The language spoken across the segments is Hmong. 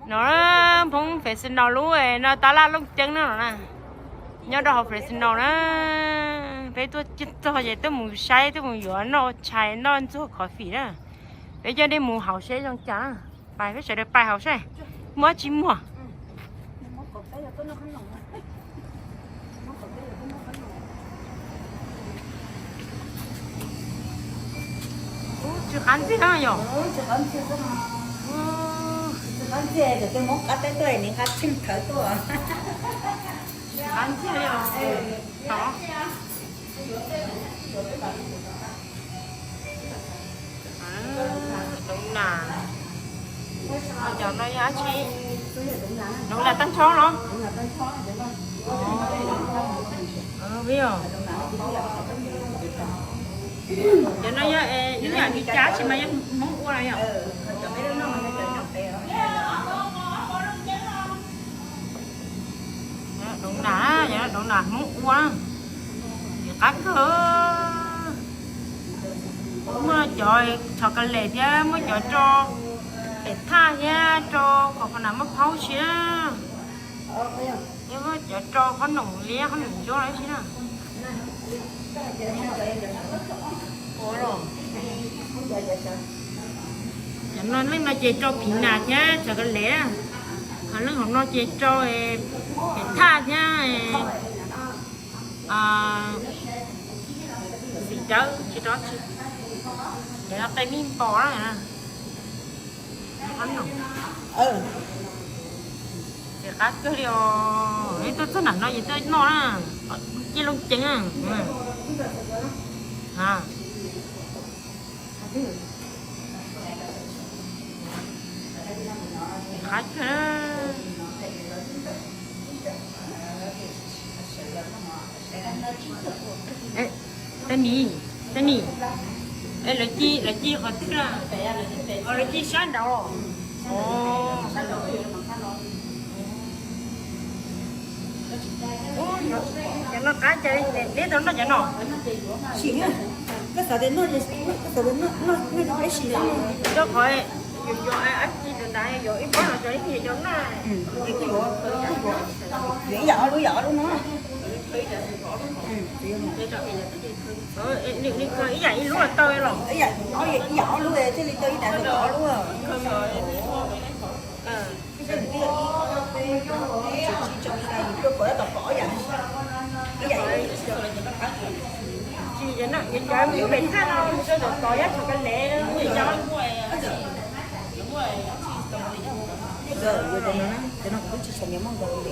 No, Hmoob Fresno lub no tab laj Looj Ceeb no na, nyob rau hauv Fresno na. Peb tuaj txog ces tuaj mus saib, tuaj mus yuav noj tshais noj ntxuag coffee na. Peb coj nej mus hauv seb zoo cas na. Pais peb sawv daws pais hauv saib muaj tsis muaj. Tsis qab ntxiag yom? Tsis qab ntxiag, cov tej Hmoob qab teb tuaj, nqa tsheej thawv tuaj. Tsis qab ntxiag li os. Doov nas, cov no yog dab tsi? Doov nas tag nrho los? Cov no yog ib yam li cas tsis mas yog Hmoob ua los yom? Doov nas, doov nas Hmoob ua, qab kawg. Muaj cov chocolate thiab muaj cov rau pem thaj thiab rau kom qhov nas muaj phaub siab. Thiab muaj cov rau qhob noom liab qhob noom ntsuab ib si na. Cov no leej no ces rau phim nas thiab chocolate, ho leej hauv no ces rau pem thaj thiab xim dawb tsis rau tsi. Cov no qe mij npos na. Ces qab kawg li os, tuaj txog nram no ces tuaj noj na. Ciaj Looj Ceeb. Qab kawg. Tani, Tani, lawv ci, lawv ci qhov twg na? Lawv ci sab nraud. Cov no qab cas neb tau noj cov no? Sim, koj xav tias noj, koj xav tias noj, noj peb sim. Rau qhov yus yuav dab tsi rau ntawd, yuav ib pob no rau ib pliag cov noj. Ces kuj yuav, yuav ib yam ob lub, ib yam ob lub no. Ib yam ib lub tau los? Ib yam ob lub thiaj li tau ib daim ob lub. Tsis, cov pem thaj no rau tom tod yog chocolate. Cov no kuv twb tsis tshua nyiam muaj nkaus li.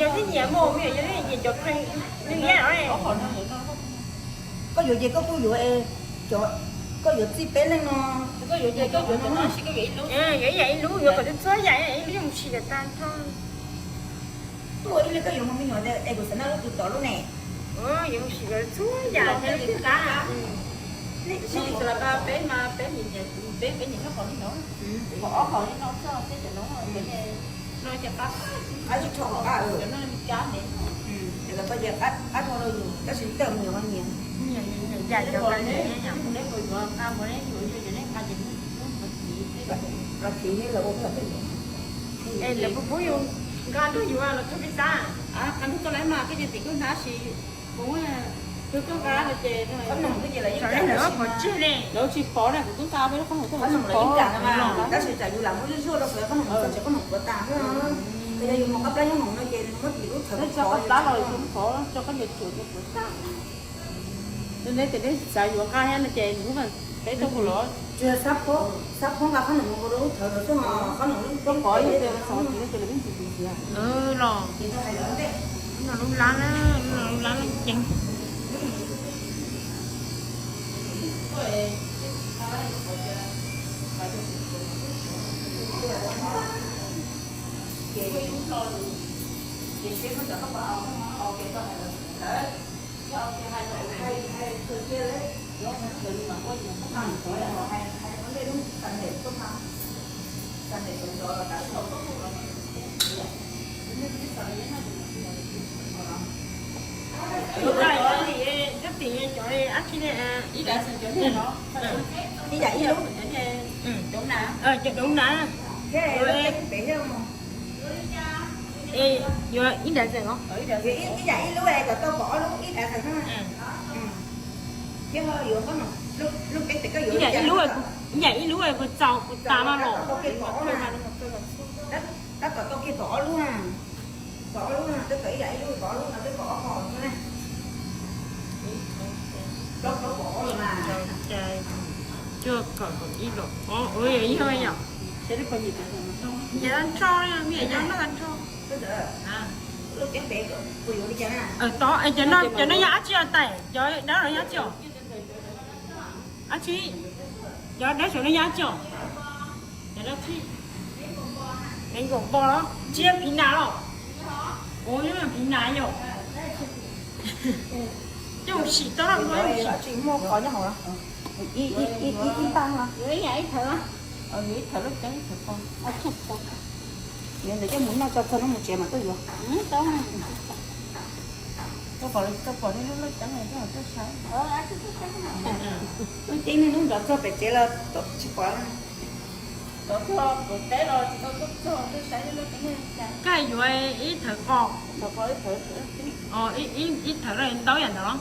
Yog tib nyiam muaj, yog tib nyiam cov cream li ntawd. Koj yuav ces koj kuj yuav, koj yuav txij peb leej no, koj yuav ces koj yuav, yuav ib yam ib lub, yuav kom txhua yam ib lub, yuav mus sim kom tag nrho. Tuaj ib leeg koj yuav mus me nyuam es kuv xav noj lub twg tom lub ne. Yuav mus sim kom txhua yam thiab li qab. Peb mas peb, peb nyiam noj qhov li no, qhov ob qhov li no txog peb cov no, no ces qab, qab tsis tshua qab, cov no li kab ne. Ces lawv koj ces qab dhau rau yus tab sis tej me nyuam nyiam. Nyiam cov kab ne, neb puas yuav nqa mus, neb yuav yuav ces neb nqa ces, los txiv lawv ua, es lawv puas pub yus nqa nrog yus los txog peb xav? Qab nrog txog lawv mas koj ces tim koj hnab sis, kuv, koj nqa los ces qhob noom koj ces lawv yeej kam, lawv tsis pov na, kuv twb nqa peb lub qhob noom, qhob noom lawv yeej kam na, tab sis tsam yus lam muab zuj zuaj rau sawv qhob noom txog ces qhob noom puav tas xwb. Yog yus mus qab plab nyob hoom no ces muab tim lub thawv, qab plab los pov, rau qab ncaws tsuam ces puav tas. Neb tias neb xav yuav nqa thiab no ces peb tuaj hu los. Tsuas yog xab phob nqa qhob noom mus rau lub thawv los xwb, qhob noom lub pov ces lawv yeej ntxiv ntxiv. Los, lub no lub lab na, lub no lub lab lub ceev. Ib yam ib lub, cov doov na, thiab peb Ib yam ib lub, cov tau pom ob lub ib yam xwb. Ib yam ib lub, kuv txaus kuv tas no los. Tab tom tau kiag pom ob lub, pom ob lub no twb pom ib yam ib lub, pom ob lub no twb pom ob qho xwb na. Plaub plaub pom ob lub mas. Cuaj kaum ib los ob, ib yam yom. Nyiam nrho, nyiam noj nrho. Tod, cov no yog dab tsi os tais? Cov dawb no yog dab tsi os? Dab tsi? Cov dawb saum no yog dab tsi os? Cov dab tsi? Mango npo los? Tsis yog piv nas los? Ua yog piv nas yom. Coj mus sim tau los. Tsis muaj qhov nyob hauv los? Ib ib ib ib tag los? Ib thawv, ib thawv lub ceeb, ib thawv pom. Yog ntawd coj mus noj tso txog hnub mus tsev mas tuaj yuav. Koj pom, koj pom lub lub ceeb no koj tuaj saib. Lub ceeb niaj hnub nrov txog pem tsev los tsis pom. Nrov txog pem teb los tsis tau tuaj txog, tuaj saib lub ceeb. Koj yuav ib thawv qos, ib thawv ntau yam ntawd los?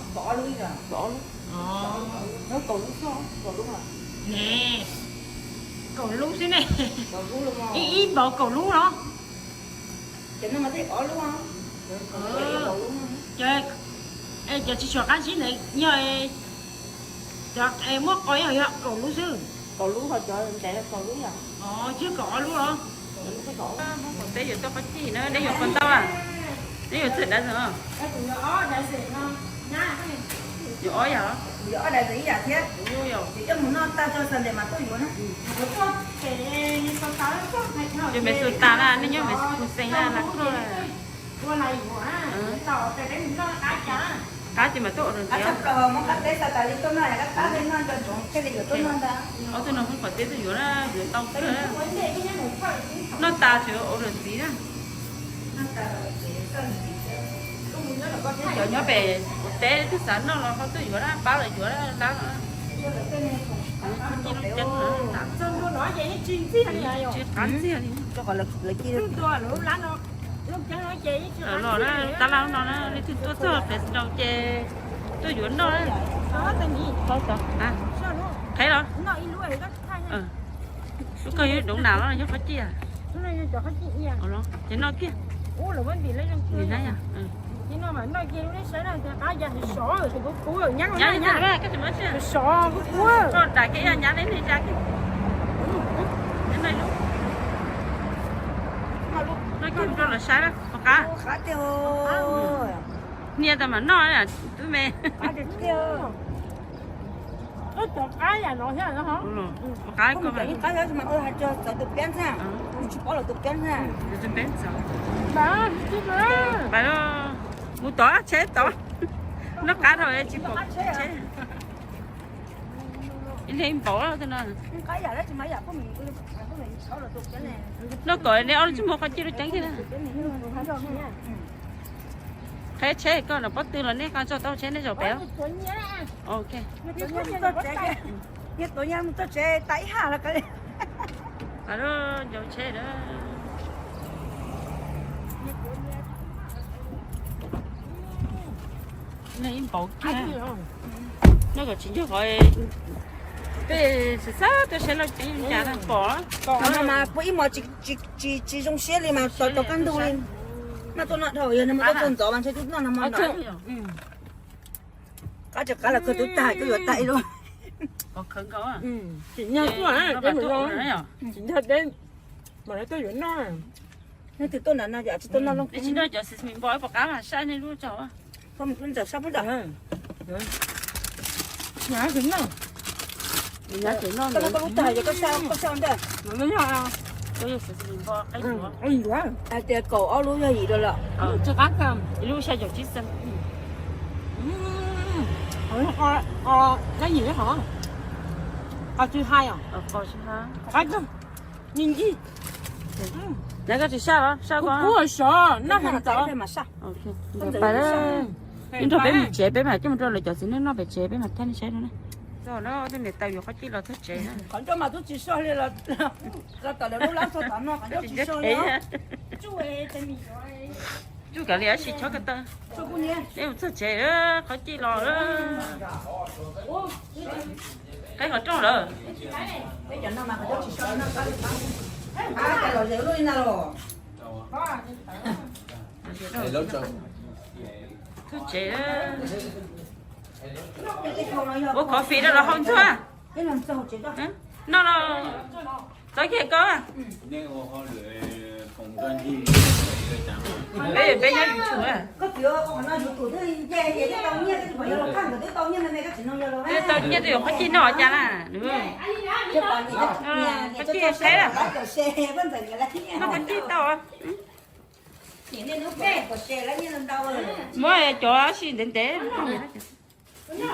Pom ob lub, pom ob lub. Ne, kaum lub xwb ne. Ib ib npaum kaum lub los? Cov no mas thiaj pom ob lub. Cov, cov tsis tshua qab zib ntawd yog, cov muaj qos yog, yog kaum lub xwb. Kaum lub ho cov ntev kaum lub yom. Twb kaum ob lub los? Peb yuav tau qhov cij na, neb yuav qhov ntau a? Neb yuav txhawj dav xwm os? Yuav ob yam los? Yuav ob daim ib yam thiab. Ces coj mus noj tag tso Sunday mas tuaj yuav na. Ces Minnesota na, nej nyob Wisconsin na, Las Vegas. Qab ces mas tuaj ua rau tias. Ob tug no kuv qhov teb tuaj yuav na, yuav tau kawg. Noj tas tseem ua rau txiv na. Cov nyob pem ua teb twb xav noj los ho tuaj yuav na, pab lawv yuav na. Tsis qab ntxiag li. Los na, tab laj no na, leej twg tuaj txog Fresno ces tuaj yuav noj na. Qheb los? Lub koj yuav doov nas los yog qhov cij? Ces noj kiag. Nyab, koj tsis muab siab. Koj ram kiag ib nyab li ne, ram kiag. Noj kiag rau lawv saib na, qab. Hnia tas mam noj, tub me. Qab koj. Tus peb txav. Mus tod, tsheb tod. Noj qab dhau tsis pom tsheb. Ib leeg npaum tej no. Noj kom nej ob lub tsib hmo qhov cij lub ceeb thiab na. Qheb tsheb koj los pob tw los nej qab tso tau tsheb nej zaum pem. Ok. Nyias tuav nyias mus txog tsev tas ib haj los kav liam. Ncaus tsheb lawm. Nej ib npaum kiag. Nej kom tsis ncag qhov peb xav xav tuaj saib lub ceeb cas pom. Mas puag ib hmos tsis zoo siab li mas tos tau kaj ntug li. Noj tuaj noj dhau yog nws mus tuaj txog ntxov mas ntshe twb noj no mas. Qab tsis qab los kawg twb tag, twb yuav tag ib lub. Tsis ncag tuaj, tsis ncag peb mam li tuaj yuav noj. Nej twb tuaj nram no yom, tsis tuaj noj lub. Tsis noj cov sesame ball pom qab mas saib nej lub tso. Koj mus ntawm sab pub ntawm. Koj noj koj lub tag yog koj sab, koj sab ntawm. Hais tias kaum ob lub yog yim dollar. Ib lub xya caum tsib xees. Qos tsis hais os. Qos tsis hais. Qab kawg. Nws ncig. Koj tsis saj los? Saj koj. Kuv sov noj heev ntxov. Nrog peb mus tsev, peb mam coj mus rau lawv cov txiv neej noj pem tsev, peb mam thaij nej saib rau na. Tog no, tus niam tais yuav qhov cij los txog tsev na. Qhov ncauj mas twb tsis soj li los, los tom lawv lub lab txog tom no qhov ncauj tsis soj li. Tsuj kav liam ib sim chob ko taw. Neb mus txog tsev, qhov cij los. Qaib qhov rooj lawm. Txog tsev. Ua coffee rau los hau ntxuag. Noj los txog kiag koj. Peb peb nyob YouTube. Tau nyiaj twb yuav qhov cij noj cas na. Qhov cij qheb lawm. Noj qhov cij tau. Muab cov si ntev ntev. Ntawm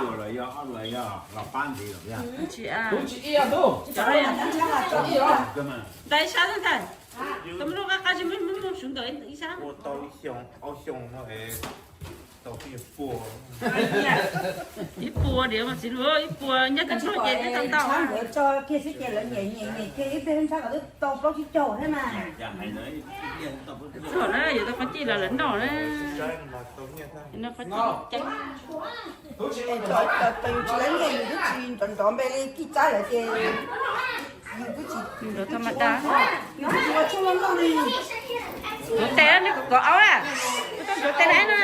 ib sab ntag. Tus me lub qab qab tsis muaj, muaj suv ntawm ib sab. Ib puas diam mas txiv hluas, ib puas nyob tag nrho ces twb tau ntau. Tso kiag xwb ces lawv nyiam nyiam nyiam kiag ib pliag ntshab kom twb tau plaub tsib caug thiab mas. Txog na, yuav tau qhov cij los lawv noj na. Noj qhov cij. Tsis lawv nyiam yus twb tsis nrov nrov npe li kij tsab lawm ces yus twb tsis, yus twb tsis ua tshuaj noj li. Nrov tes, nej kom aub a, kuv tau nrov tes na no.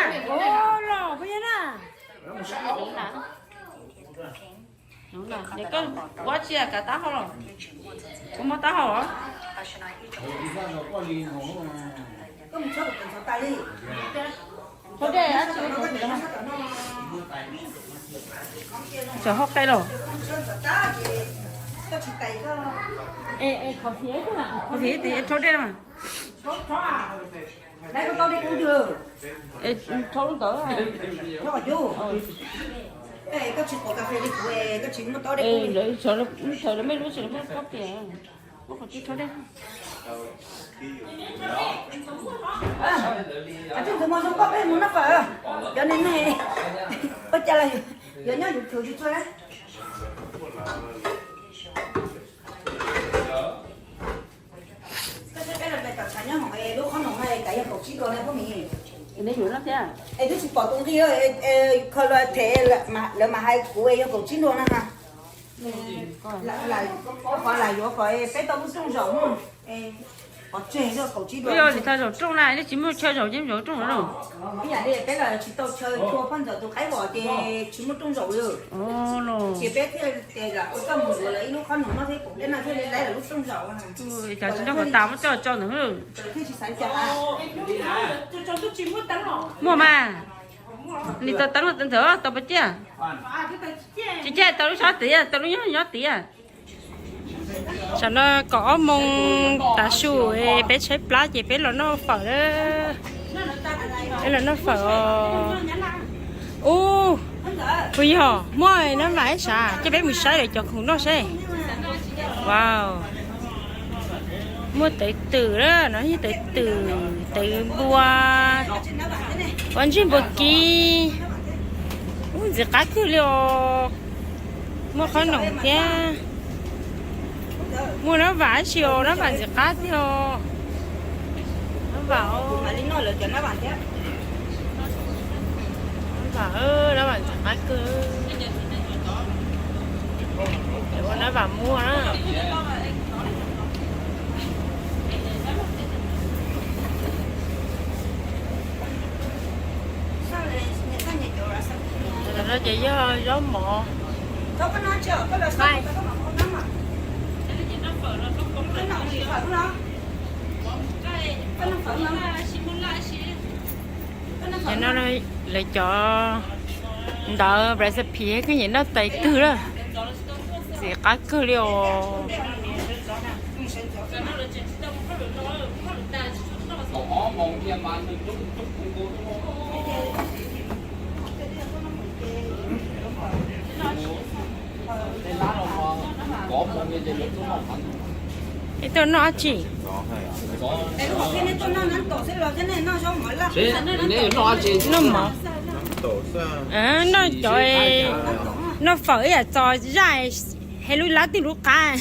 Los puas yog na? Koj ua tsi kav taub hau los? Koj muab taub hau os. Txog hauv qe los. Qhov vim tis rhaub dej mas. Rhaub lub ntawd. Lawv thaum lawv mej lub tsis muaj pob tias muab qhov twg rhaub dej. Tus ntxwv mus zoo koj peb mus noj fawm, cov neeg ne, ua cas los yuav nyob yus txwv tsis txog. Koj saib peb los pem tom tshav nyob hauv lub qhob noom no kav yog kaum tsib dua na phob mis. Es twb tsis pom tus nqi, kho los them lawv mam hais kuv yog kaum tsib dua na. Qhov lam yuav kom peb tau lub rooj zaum, qhov tseg kaum tsib dua. Yog li tau zaum rooj na, nej tsis muaj chaw zaum ces zaum rooj los. Ib yam li peb los tsis tau chaw tua phaj ntxawm tus qaib vos ces tsis muaj rooj zaum li. Ces peb thiaj tias lam ua coj mus yuav lawv ib lub qhob noom no thiab, peb no thiaj li laib lawv lub rooj zaum. Cas tsis nrog kom tas muab coj tso ntawd. Muaj mas. Nim tau teeb ntawd tau pas ciaj. Tsis ciaj tau lub sab tid, tau lub nyob nyob tid. Tam no kaum ob moos tav su, peb tshaib plab ces peb los noj fawm. Peb los noj fawm os. Ub, puas yog muaj nab vam ib sav, coj peb mus saib lawv cov khoom noj seb. Wow, muaj tawv twm na, no yog tawv twm, tawv npua, pob ntseg npua kib. Ub, ntxim qab kawg li os. Muaj qhob noom thiab. Muaj nab vam ib si os, nab vam ntxim qab thiab os. Nab vam, nab vam, nab vam ntxim qab kawg. Ua nab vam muag na. Cov no ces yog zaub mov. Ces no lawv cov ntawv recipe koj nyiam noj tais twg lawm. Ntxim qab kawg li os. Ib tug noj dab tsi? Noj mov. Noj cov Noj fawm ib yam txog zaj, hais lub lab twg lub qab.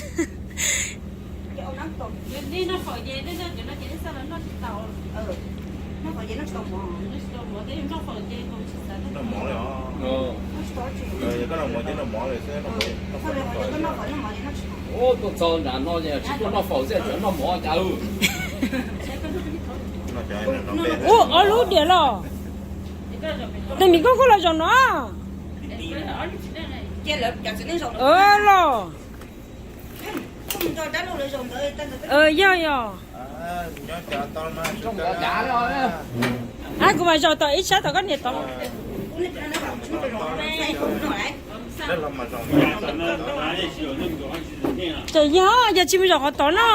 Tuaj txog nram no ces tsis tuaj noj fawm xwb, tseem noj mov cas. Ub, ob lub diam los. Tus Mim Koob kuj los zaum no. Los. Yog yog. Kuv mam zaum tom ib sab tom koj niam tod. Tseem yog, yog tsis mus zaum qhov tod no.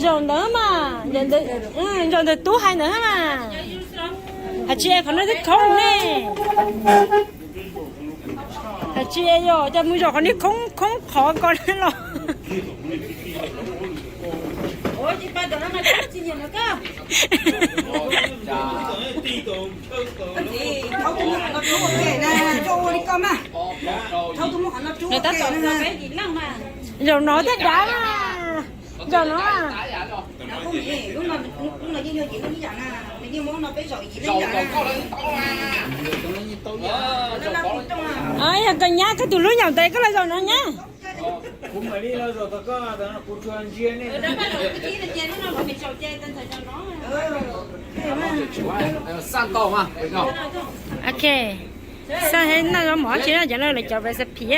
Zaum ntawd mas, zaum ntawd tub hais ntawd mas. Hais tsis es qhov no twb khoob ne. Hais tsis es yog cas mus zaum qhov niag khoob khoob qhov ko los. Zaum no thiaj dav. Zaum no. Yog koj nyab koj tus hlub nyob ntawd koj los zaum no nyab. Ok, xaj hab noj mov tsi no cov no lawv cov recipe.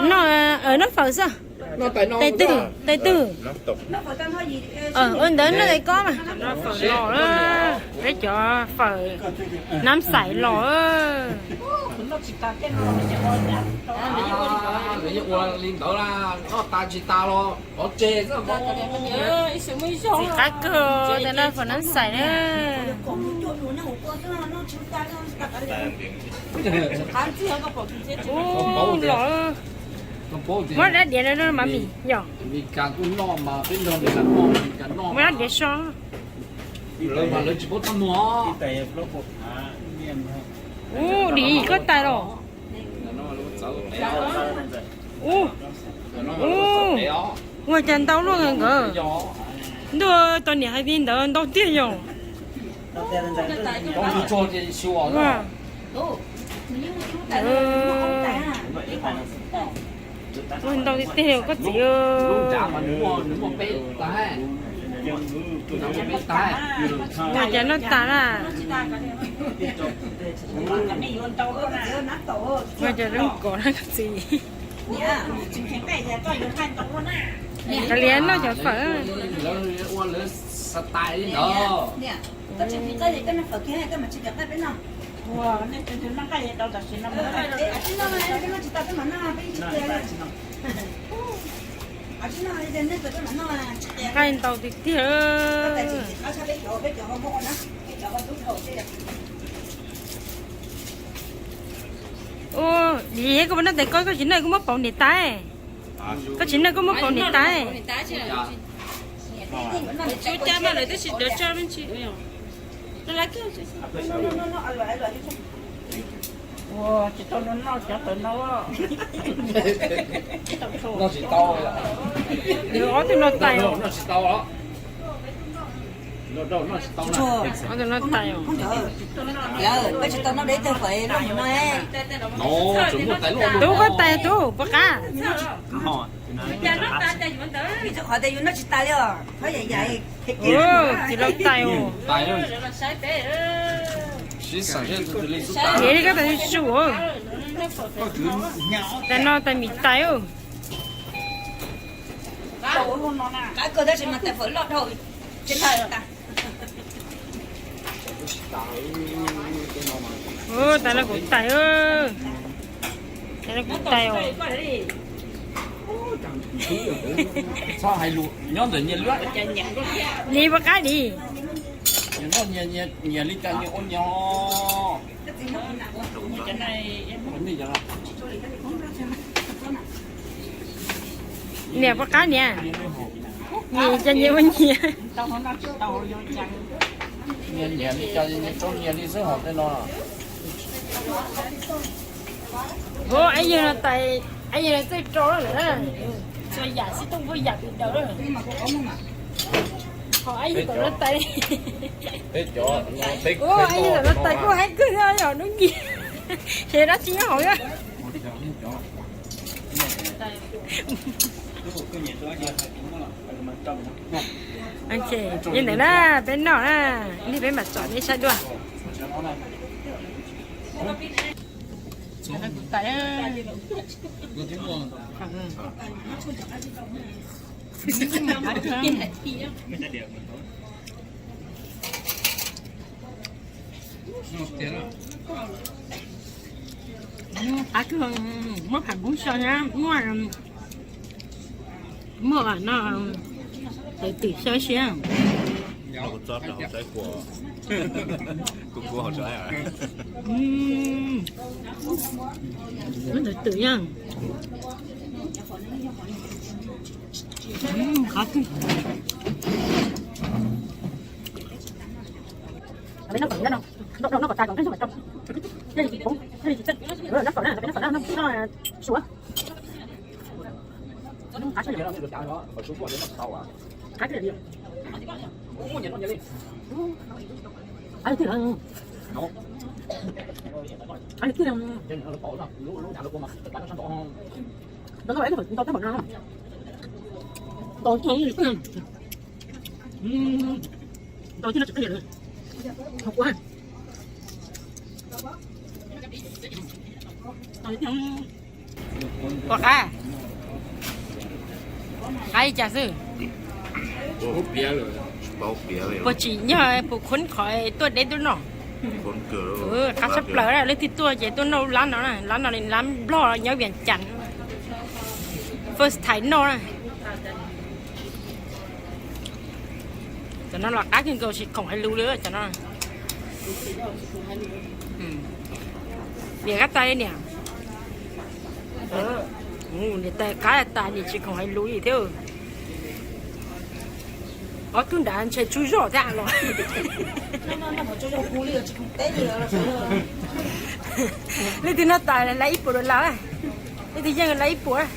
Noj, noj fawm xwb. Tais twg, tais twg? Ua ntawd noj tais kob mas. Fawm los, peb cov fawm nab xais los. Ua li ntawd noj tas tsis tas los pov tseg xwb. Txiv qab kawg tais no fawm nab xais na. Ub, los. Muab dab diav no mas mis yom. Muab dab diav so. Ub, dim koj tais los. Ub, ub, ua cas ntau luaj nkawd. Ntuj, tus niam hais li ntawd ntau tiag yom. Ua ntau tiag tiag koj txiv. Ua cas noj tas na. Ua cas zoo kov na koj txiv. Kav liam noj cov fawm. Nqaij ntau tiag tiag. Ub, dim koj puas noj tais kob, koj tsis noj koj muab pauv niam tais. Koj tsis noj koj muab pauv niam tais. Noj tsis tau. Ob tug noj tais os. Ob tug noj tais os. Tub koj tais tub puas qab. Qhov tias yus noj tsis tas li os, thov yam yam. Txiv laus tais os. Nim li koj tais su. Tais no tais mis tais. Tais no kuv tais. Tais no kuv tais os. Txhob hais lus nyob ntawm nyias lub. Nim puas qab dim. Nyias noj nyias, nyias li cas nyias ua nyias. Niam puas qab niam. Nyias cas nyias ua nyias. Nyias li cas nyias rau nyias li xwb hom tej no. Ua, es yawg no tais, es yawg no txawj rau lawm na. Txhua yam xij tooj puag yam twg daws lawm. Ho es yawg tom no tais, ua, es yawg tom no tais kuj heev kawg thiab yom, hnub ncig. Ces dab tsi nyob hauv thiab. Li ntawd na, peb noj na, ib pliag peb mam tsom peb saib dua. Qab kawg, muaj pham kub xyaw na, muaj, muaj no, tes twm xyaw siab. Muaj tes twm na. Qab kawg. Puas qab? Qab li cas xwb? Puas tsim nyog puas khoob qhov tuaj deb tuaj noj? Qab tshaj plaws, leej twg tuaj ces tuaj noj lab no na, lab no li lab Nplog nyob Vias Cas. First time noj na. Cov no los qab kawg nkaus tsis khoom hais lus li cov no. Niam qab txaij niam. Niam tais qab tas niam tsis khoom hais lus li thiab. Ob tug nrad ntshe tsaug zog thiab los. Leej twg noj tas lawm ib puas dollar, leej twg yeej lawm ib puas.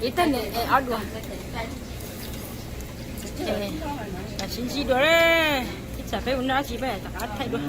Ib tag niam ob dua. Sib ntsib dua, ib tsam peb ua noj dab tsi peb rov qab thaij dua.